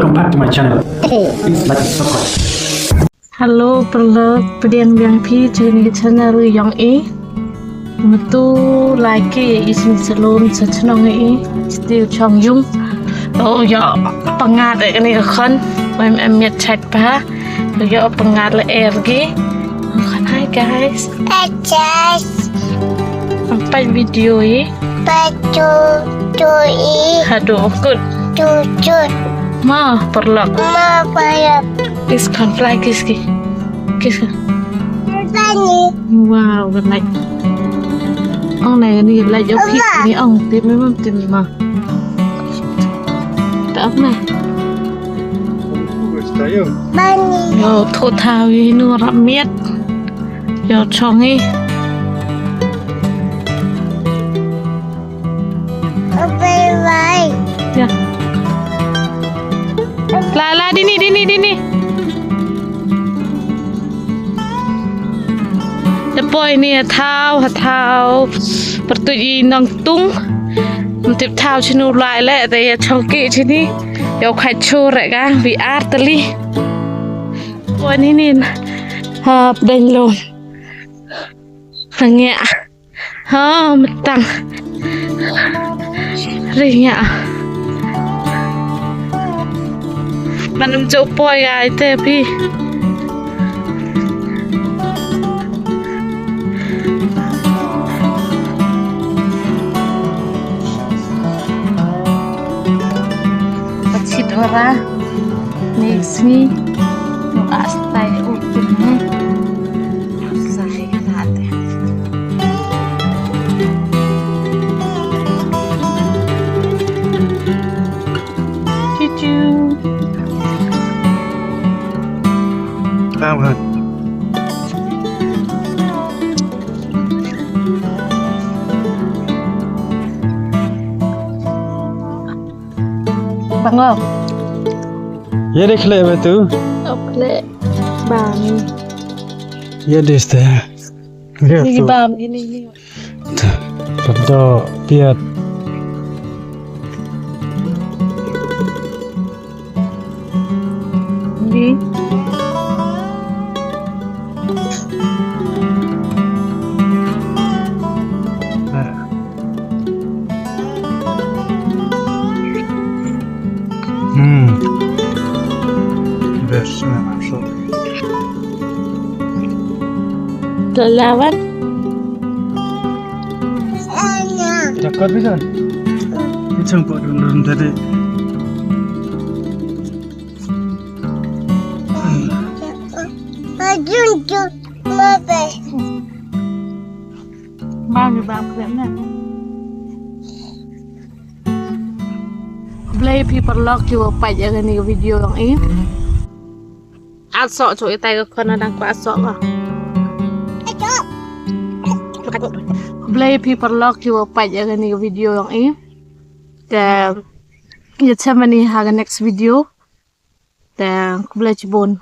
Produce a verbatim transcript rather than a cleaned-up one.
Welcome back to my channel. Please like and subscribe. Hello, paralok, pdiang biang phi cha kani ka channel yong i. Mynta lai ki i sni salon sa chnong i, still chong yung. Oh, yoh pyngngad e kani ka khon, em em miat chait pa. Yoh pyngngad la er ki. Hi guys. Hi guys. Am pait video i. Pait tu, tu i. Hadu kut. Tu, tu. Ma, paralok. Ma, paralok. Kiss kan, fly kiss ki. Kiss kan. Fly ni. Wow, good night. Ong nai ni like yoh phi ni ong, tim mi mam tim ma. Ta ap na. Bani. Yoh thoh thaw i nu rap miat. Yoh chong i. Bye bye. Ya. La, la, dini, dini, dini. Te poi ni ha thaw, ha thaw. Pyrtuit i nongtung. Ym tip thaw chinu lai le, te ya chong ki chini. Yow khat chu re ka, wi ar tali. Poi ni ni. Ha, pdeng lo. Ha ngia. Ha, metang. Ri ngia. Manam jooh poi ai te phi. Pachit wara. Next ni. No astai ukin ni. Sai ka late. Cucu. Tama. Bangok. Ye de khleh ba tu. Khleh. Bam. Ye de ste. Ye tu. Bam ini ni. Pynto piat. Ni. Hmm. Best, eh, so. Talawan. Jakat bisa. Pisang kok dun dun tadi. Bam ni bam khlem na. Khublei phi paralok kiwa pait ya kani ka video yong i. At soh chu itai ka khon dang kwah soh ka. Khublei phi paralok kiwa pait ya kani ka video yong i. Te ya chem mani ha ka next video. Te khublei chibun.